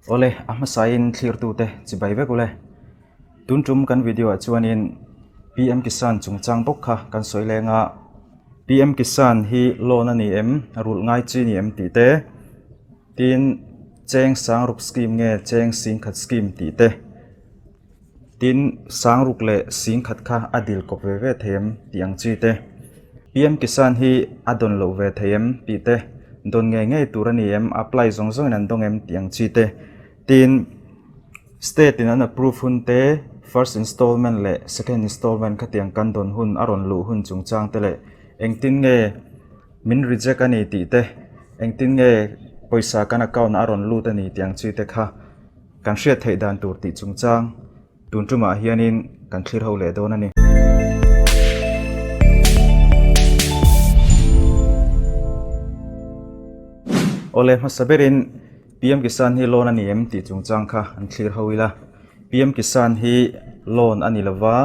Awle, a hmasain thlirtute chibai vek ule. Tun tum kan video ah chuanin PM Kisan chungchang bawk kha kan sawi leng a. PM Kisan hi loan a ni em, rulh ngai chi ni em tih te, tin cheng sangruk scheme nge cheng singkhat scheme tih te, Tin, sangruk leh singkhat kha a dil kawp ve ve thei em tih ang chi te, PM Kisan hi a dawn loh ve thei em tih te, dawn ngei ngei tur a ni em, apply zawng zawngin an dawng em tih ang chi te, tin, state in an approve hun te, first installment leh second installment khatiang kan dawn hun a rawn luh hun chungchang te leh engtin nge min reject a ni tih te, engtin nge pawisa kan account ah a rawn lut a ni tih ang chi te kha. Kan hriat theih dan tur tih chungchang tun tumah hianin kan thlir ho leh dawn a ni. Awle hmasa berin PM Kisan hi loan a ni em tih chungchang kha an thlir ho ila. PM Kisan hi loan a ni lova,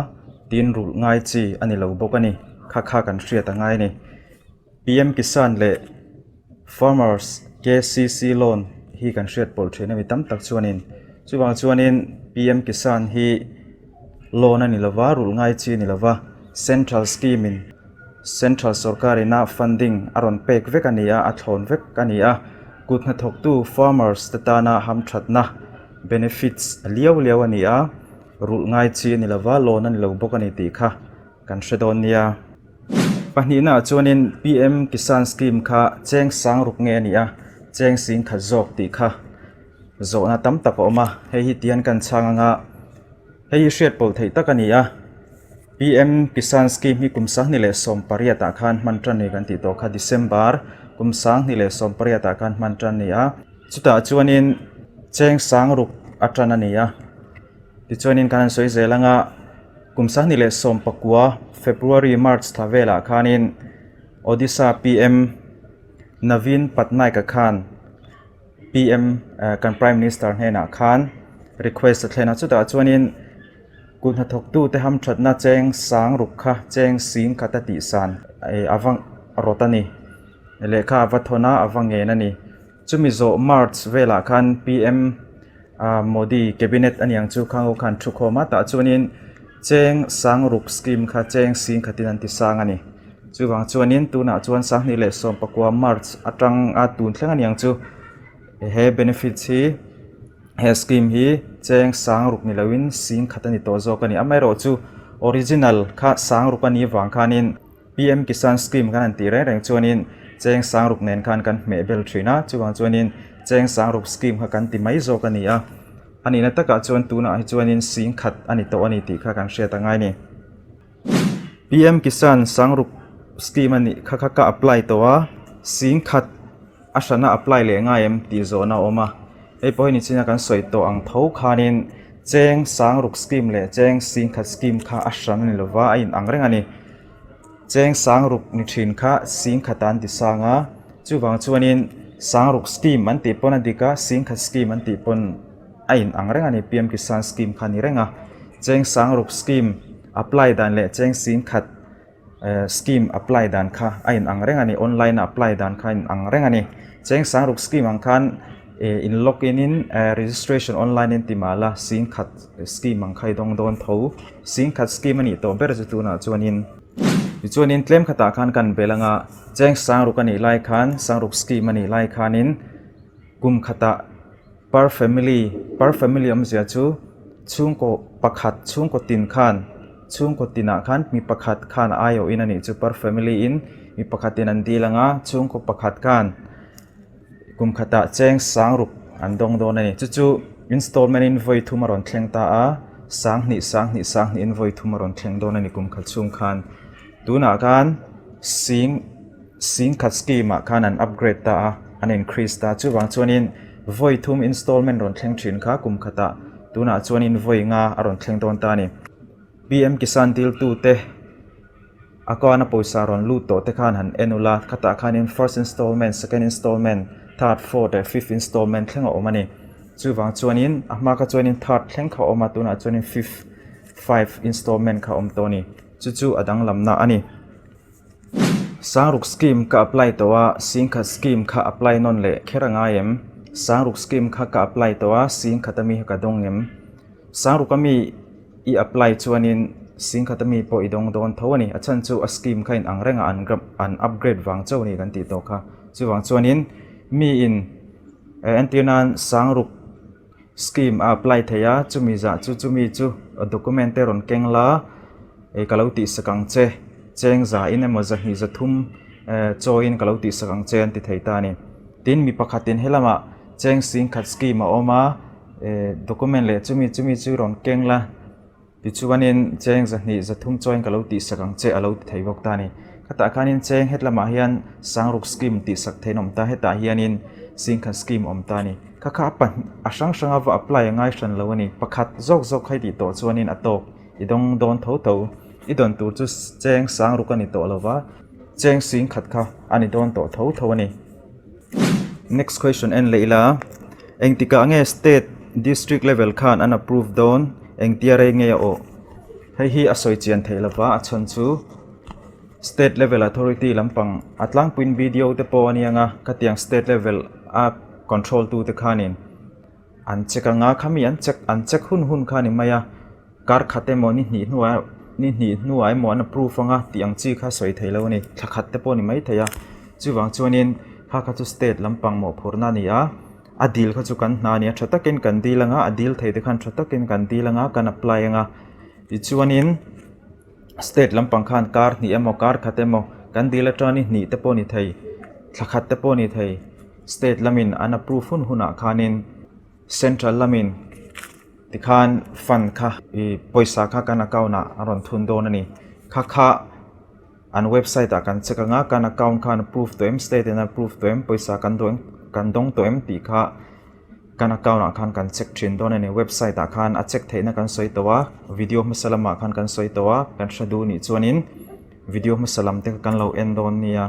tin rulh ngai chi a ni lo bawk a ni. Kha kha kan hriat a ngai a ni. PM Kisan leh Farmers KCC Loan hi kan hriat pawlh thin a mi tam tak chuanin chuvang chuanin PM Kisan hi loan a ni lova rulh ngai chi a ni lova Central scheme in Central sorkar ina funding a rawn pek vek a ni a a thlawn vek a ni a kut hnathawktu farmers te tana hamthatna benefits a liau liau a ni a rulh ngai chi a ni lova loan a ni lo bawk a ni tih kha kan hre dawn nia. Pahnihnaah chuanin PM Kisan Scheme kha cheng sang ruk nge a ni a, cheng sing khat zawk tih kha zawhna tam tak a awm a, hei hi tihian kan chhang ang a, hei hi hriat pawlh theih tak a ni a, PM Kisan Scheme hi kum sanghnih leh sawm pariatah khan hman tan ni kan tih tawh kha December kum sanghnih leh sawm pariatah khan hman tan ni a, chutah chuanin cheng sang ruk a tan a ni a, tichuanin kan han sawi zel ang a. Kum 2019 February, March thla velah khanin Odisha PM Naveen Patnaik-a khan PM kan Prime Minister hnenah khan request a thlen a, chutah chuanin kut hnathawktute hamthatna cheng sang ruk kha cheng sing khat a tihsan a va rawt a ni, lehkha a va thawn a, a va ngen a ni. Chumi zawh March velah khan PM Modi cabinet a niang chu khang ho khan thu khawm a, tah chuanin cheng sangruk scheme kha cheng sing khatin an ti sang a ni. Chuvang chuanin tunah chuan 2019 March atang a tun thleng a niang chu he benefits hi he scheme hi cheng sangruk ni loin sing khat a ni tawh zawk a ni. Amaherawhchu original kha sangruk a nih vang khanin. PM Kisan Scheme kan han tih reng reng chuanin cheng sangruk nen khan kan hmeh bel thin a, chuvang chuanin cheng sangruk scheme kha kan ti mai zawk a ni a, a nihna takah chuan tunah hi chuanin sing khat a ni tawh a ni tih kha kan hriat a ngai a ni. PM Kisan sangruk scheme a nih kha kha ka apply tawh a, sing khat a hrana apply leh ngai em tih zawhna a awm a, hei pawh hi nichina kan sawi tawh ang tho khanin cheng sangruk scheme leh cheng sing khat scheme kha a hran a ni lova a inang reng a ni. Cheng sangruk ni thin kha sing khat an ti sang a, chuvang chuanin sangruk scheme an tih pawn a dik a, sing khat scheme an tih pawn a inang reng a ni, PM Kisan scheme kha a ni reng a. Cheng sangruk scheme apply dan leh cheng sing khat scheme apply dan kha a inang reng a ni, online a apply dan kha a inang reng a ni. Cheng sangruk scheme ang khan in log in in registration online in ti mahla sing khat scheme ang kha i dawng dawn tho. Sing khat scheme a nih tawh ber chu tunah chuanin tichuanin tlem khatah khan kan bel anga cheng sangruk a nih lai khan sangruk scheme a nih lai khanin kum khatah per family per family awmzia chu chhungkaw pakhat chhungkaw tin khan chhungkaw tinah khan mi pakhat khan a aiawhin a nih chu per family in mi pakhatin an dil anga chhungkaw pakhat khan. Kum khatah cheng sangruk an dawng dawn a ni. Chu chu installment in vawi thum a rawn thleng ta a, sanghnih sanghnih sanghnih in vawi thum a rawn thleng dawn a ni kum khat chhung khan. Tunah khan sing sing khat scheme ah khan an upgrade ta a, an increase ta a. Chuvang chuanin vawi thum installment rawn thleng thin kha kum khatah tunah chuanin vawi nga a rawn thleng dawn ta a ni. PM Kisan diltute. A kuana pawisa rawn lut tawh te khan han en ula, khatah khanin first installment, second installment, third, fourth leh fifth installment thleng a awm a ni. Chuvang chuanin a hma kha chuanin third thleng kha a awm a, tunah chuanin fifth, five installment kha a awm tawh a ni. Chu chu a danglamna a ni. Sangruk scheme ka apply tawh a, Singkhat scheme kha apply nawn leh kher a ngai em? Sangruk scheme kha ka apply tawh a, singkhat ami kha ka dawng em? Sangruk ami i apply chuanin singkhat ami pawh i dawng dawn tho a ni. A chhan chu a scheme kha in ang rengah an an upgrade vang chauh a ni kan tih tawh kha. Chuvang chuanin miin entir nan sangruk scheme a apply thei a, chumi zah chu chumi chu document te rawn keng la ih ka lo tihsak ang che, cheng za in emaw zahnih zathum chawiin ka lo tihsak ang che an ti thei ta a ni. Tin mi pakhatin helamah cheng singkhat scheme a awm a, eh document leh chumi chumi chu rawn keng la tichuanin cheng zahnih zathum chuan ka lo tihsak ang che a lo ti thei bawk ta a ni. Khatah khanin cheng hetlamah hian sangruk scheme tihsak theih an awm ta, hetah hianin singkhat scheme a awm ta a ni. Kha kha a pahnih a hrang hranga va apply a ngai hran lo a ni. Pakhat zawk zawk kha i tih tawh chuanin a tawk i dawng dawn tho tho. I dawn tur chu cheng sangruk a ni tawh lo va, cheng singkhat kha a ni dawn tawh tho tho a ni. Next question en leh ila, engtikah nge state district level khan an approve dawn, engtia rei nge a awh? Hei hi a sawi chian theih lova a chhan chu state level authority lampang a tlangpuiin BDO te pawh a nia nga khatiang state level a control tu te khanin an check anga khami an check an check hun hun kha a ni mai a. Kar khat emaw ni hnih hnuah ni hnih hnuah emaw an approve anga tih ang chi kha sawi thei lo a ni. Thla khat te pawh a ni maithei a. Chuvang chuanin kha kha chu state lampang mawhphurhna a ni a, a dil kha chu kan hna a ni a, tha takin kan dil anga, a dil thei te khan tha takin kan dil anga, kan apply anga. Tichuanin state lampang khan kar hnih emaw kar khat emaw kan dil atang ni hnih te pawh a ni thei, thla khat te pawh a ni thei. State lamin an approve hun hunah khanin central lamin. Tikhan fund kha ih pawisa kha kan account ah a rawn thun dawn a ni. Kha kha an website ah kan check ang a, kan account khan approve tawh em state in a approve tawh em pawisa kan dawng kan dawng tawh em tih kha kan account ah khan kan check thin dawn a ni. Website ah khan a check theihna kan sawi tawh a, video hmasa lamah khan kan sawi tawh a, kan hre duh nih chuanin video hmasa lam te kha kan lo en dawn nia.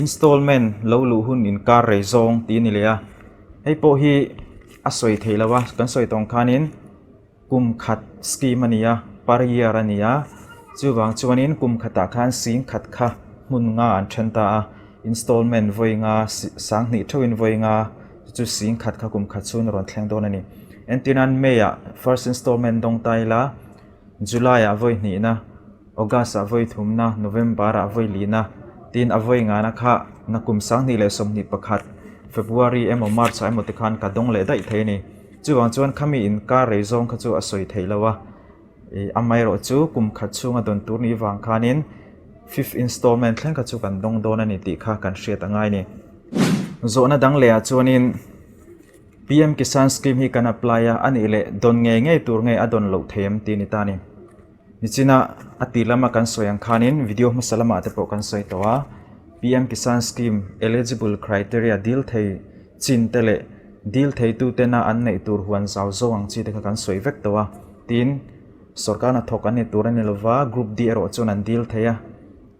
Installment lo luh hun inkar rei zawng tih a ni leh a, hei pawh hi a sawi theih loh a, kan sawi tawng khanin kum khat scheme a ni a, per year a ni a, chuvang chuanin kum khatah khan sing khat kha hmun nga an then ta a, installment vawi nga sanghnih theuhin vawi nga chu sing khat kha kum khat chhung a rawn thleng dawn a ni. Entirnan May ah first installment dawng ta ila July ah vawi hnihna. August ah vawi thumna, November ah vawi lina, tin a vawi ngana kha nakum 2021 February emaw March ah emaw te khan ka dawng leh daih thei a ni. Chuvang chuan khami inkar rei zawng kha chu a sawi theih lo a, ih amaherawh chu kum khat chhunga dawn tur ni vang khanin fifth installment thleng kha chu kan dawng dawn a ni tih kha kan hriat a ngai a ni. Zawhna dang leh ah chuanin PM Kisan scheme hi kan apply a, a nih leh dawn ngei ngei tur nge a dawn loh thei em tih a ni ta a ni. Nichina a tih lama kan sawi ang khanin video hmasa lamah te pawh kan sawi tawh a, PM Kisan Scheme eligible criteria dil thei chin te leh dil theitu tena an neih tur huan zau zawng ang chi te kha kan sawi vek tawh a, tin sorkar hnathawk an ni tur a ni lova group D erawh chuan an dil thei a,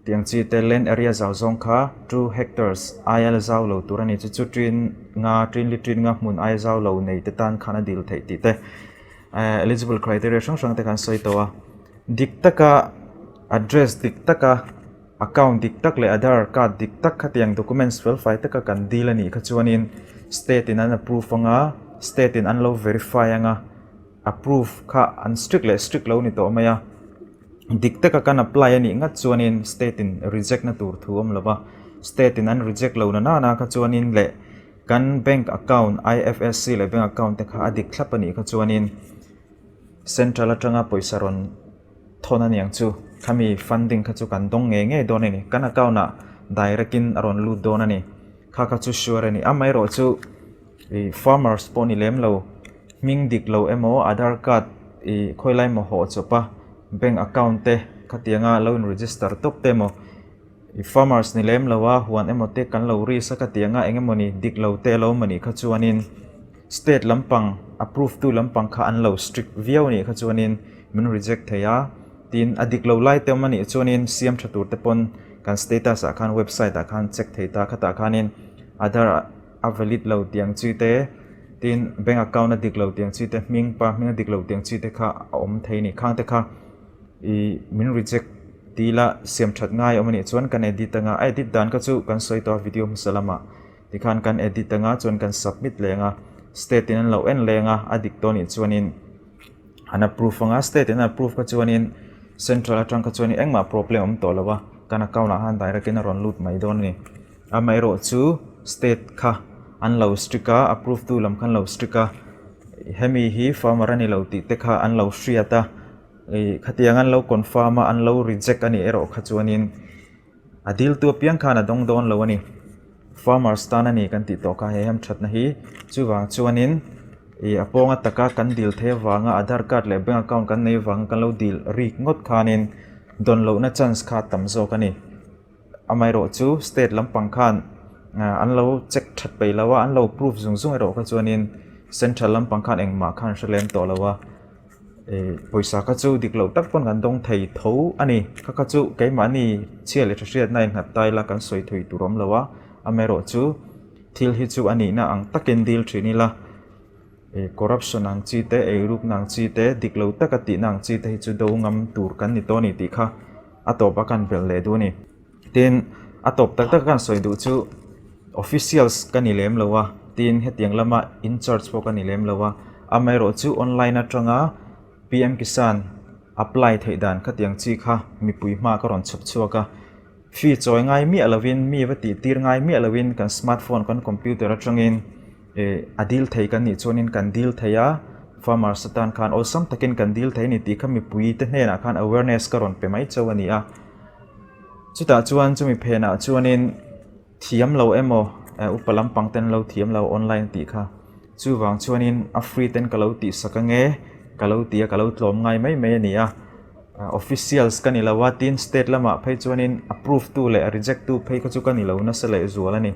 tiang chi te land area zau zawng kha two hectares aia la zau lo tur a ni, chu chu tin nga tin li tin nga hmun aia zau lo nei te tan khan a dil theih tih te. Eligible criteria hrang hrang te khan sawi tawh a, dik taka address dik taka account dik tak leh Aadhaar card dik tak khatiang documents fel fai taka kan deal a nih kha chuanin state in an approve anga state in an lo verify anga approve kha an strict leh strict lo ni tawh mai a, dik taka kan apply a nih ngat chuanin state in reject na tur thu a awm lo va, state in an reject lo na nana kha chuanin leh. Kan bank account IFSC leh bank account te kha a dik thlap a nih kha chuanin central atanga pawisa rawn thawn a niang chu khami funding kha chu kan dawng ngei ngei dawn a ni. Kan account ah direct in a rawn lut dawn a ni. Kha kha chu sure a ni. Amaherawh chu ih farmers pawh ni lem lo hming dik lo emaw aadhar card ih khawilai emaw hawh chawp a bank account te khatianga lo in register tawp te emaw I farmers ni lem lo a, huan emaw te kan lo risk a ka ti ang a, eng emaw ni dik lo te alo awm a nih kha chuanin state lampang approve tu lampang kha an lo strict viau a nih kha chuanin min reject thei a, tin a dik lo lai te awm a nih chuanin siam tha tur te pawn kan status ah khan website ah khan check thei ta khatah khanin Aadhaar a valid lo tih ang chi te tin bank account a dik lo tih ang chi te hming pa hming a dik lo tih ang chi te kha a awm thei a ni khang te kha. Ih min reject tih ila siam that ngai awm a nih chuan kan edit anga a edit dan kha chu kan sawi tawh a video hmasa lamah. Tikhan kan edit anga chuan kan submit leh anga state in an lo en leng a, a dik tawh anih chuanin an approve anga state in an approve kha chuanin central atang kha chuanin engmah problem a awm tawh lo a, kan account ah khan direct in a rawn lut mai dawn a ni. Amaherawh chu state kha an lo strict a, approve tu lam kha an lo strict a, hemi hi farmer a ni lo tih te kha an lo hriat a, ih khatiang an lo confirm a an lo reject a nih erawh kha chuanin A diltu apiang khan a dawng dawn lo a ni. Farmers tan a ni kan tih tawh kha he hamthatna hi. Chuvang chuanin ih a pawnga taka kan dil theih avanga Aadhaar card leh bank account kan nei avanga kan lo dil rik ngawt khanin dawn lohna chance kha a tam zawk a ni. Amaherawh chu state lampang khan an lo check that peih lo a, an lo proof zung zung erawh kha chuanin central lampang khan engmah khan hre lem tawh lo a. Ih pawisa kha chu dik loh tak pawn kan dawng thei tho a ni. Kha kha chu keimahni chhia leh tha hriatna a innghat ta ila kan sawi thui tur awm lo a, amaherawh chu thil hi chu a nihna ang takin dil thin ila ih corruption ang chi te eirukna ang chi te dik lo taka tihna ang chi te hi chu do ngam tur kan ni tawh a ni tih kha a tawp a kan belh leh duh a ni. Tin, a tawp tak tak a kan sawi duh chu officials ka ni lem lo a, tin hetiang lama in charge pawh ka ni lem lo a, amaherawh chu online atanga PM Kisan apply theih dan khatiang chi kha mipui hma ka rawn chhawp chhuak a, fee chawi ngai miah lovin mi va tih tir ngai miah lovin kan smartphone kan computer atangin ih a dil thei kan nih chuanin kan dil thei a, farmers atan khan awlsam takin kan dil thei a ni tih kha mipui te hnenah khan awareness ka rawn pe mai chauh a ni a. Chutah chuan chumi phenah chuanin thiam lo emaw upa lampang ten lo thiam lo online tih kha chuvang chuanin a free ten ka lo tih sak ange ka lo ti a ka lo tlawm ngai mai mai a ni a officials ka ni lo a tin state lamah phei chuanin approve tu leh reject tu phei kha chu ka ni lo nasa leh zual a ni.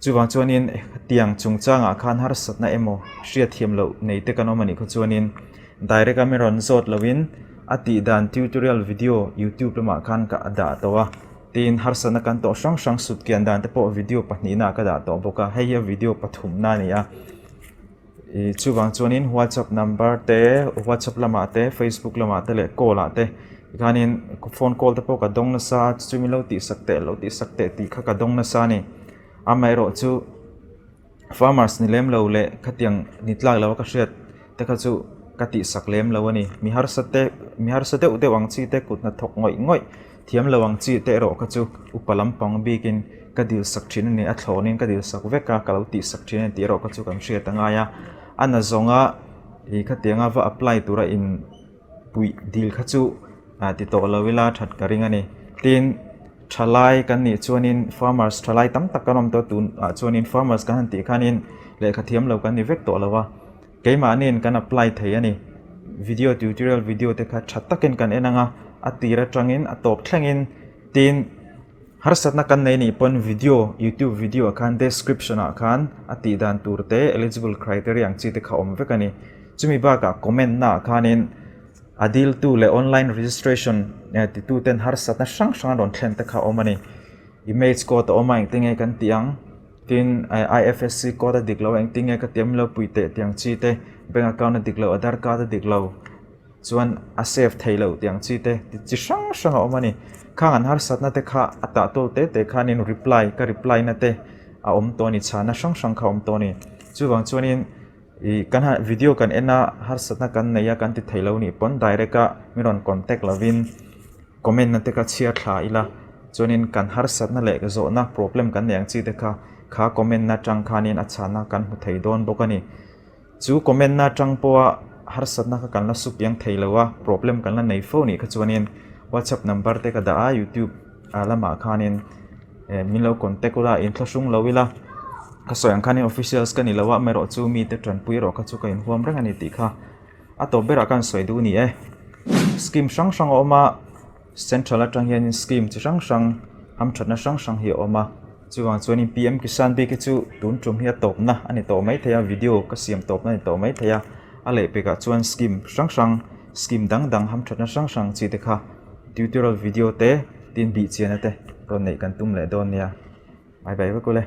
Chuvang chuanin tiang chungchangah khan harsatna emaw hriatthiam loh nei te kan awm a nih kha chuanin direct a mi rawn zawt loin a tih dan tutorial video youtube lamah khan ka dah tawh a, tin harsatna kan tawh hrang hrang sut kian dan te pawh video pahnihna ah ka dah tawh bawk a, hei hi a video pathumna a ni a. Ih chuvang chuanin whatsapp number te whatsapp lamah te facebook lamah te leh call ah te tikhanin phone call te pawh ka dawng nasa a chu min lo tihsak teh lo tihsak teh tih kha ka dawng nasa a ni amaherawh chu farmers ni lem lo leh khatiang ni tlak lo a ka hriat te kha chu ka tihsak lem lo a ni mi harsa te mi harsa deuh deuh ang chi te kut hnathawk ngawih ngawih Thiam lo ang chi te erawh kha chu upa lampang bikin ka dil sak thin a ni, a thlawnin ka dil sak vek a, ka lo tih sak thin a ni tih erawh kha chu kan hriat a ngai a. A na zawnga ih khatianga va apply tura in puih dil kha chu ti tawh lo ila that ka ring a ni. Tin, thalai kan nih chuanin farmers thalai tam tak kan awm tawh a, tunah chuanin farmers kan han tih khanin lehkha thiam lo kan ni vek tawh lo a. Keimahniin kan apply thei a ni. Video tutorial video te kha tha takin kan en ang a, a tir atangin a tawp thlengin tin harsatna kan nei nih pawn video youtube video ah khan description ah khan a tih dan tur te eligible criteria ang chi te kha awm vek a ni. Chumi bakah comment na ah khanin a diltu leh online registration titu ten harsatna hrang hrang an rawn thlen te kha a awm a ni. Image code a awm a engtin nge kan tih ang. Tin, IFSC code a dik lo a engtin nge ka tiam lo pui teh tiang chi te, bank account a dik lo, Aadhaar card a dik lo, chuan a save thei lo tiang chi te ti chi hrang hrang a awm a ni. Khang an harsatna te kha a tah tawl te te khanin reply ka reply na te a awm tawh a ni, chhana hrang hrang kha a awm tawh a ni. Chuvang chuanin ih kan han video kan en a harsatna kan nei a kan ti thei lo nih pawn direct a mi rawn contact lovin, Comment na te kha chhiar thla ila, chuanin kan harsatna leh zawhna problem kan nei ang chi te kha kha comment na atang khanin a chhana kan hmu thei dawn bawk a ni. Chu comment na atang pawha harsatna kha kan la su piang thei lo a, problem kan la nei fo nih kha chuanin whatsapp number te ka dah a youtube ah lamah khanin min lo contact ula inthlahrung lo ila ka sawi ang khanin officials ka ni lo a amaherawh chu mite tanpui erawh kha chu ka inhuam reng a ni tih kha. A tawp berah khan sawi duh ni e. Scheme hrang hrang a awm a, central atang hianin scheme chi hrang hrang hamthatna hrang hrang hi a awm a. Chuvang chuanin PM Kisan bik hi chu tun tum hi a tawpna a ni tawh maithei a, video ka siam tawpna a ni tawh maithei a. A lehpekah chuan scheme hrang hrang, scheme dang dang hamthatna hrang hrang chi te kha tutorial video te tin bihchiana te rawn neih kan tum leh dawn nia. Bye bye vek ule.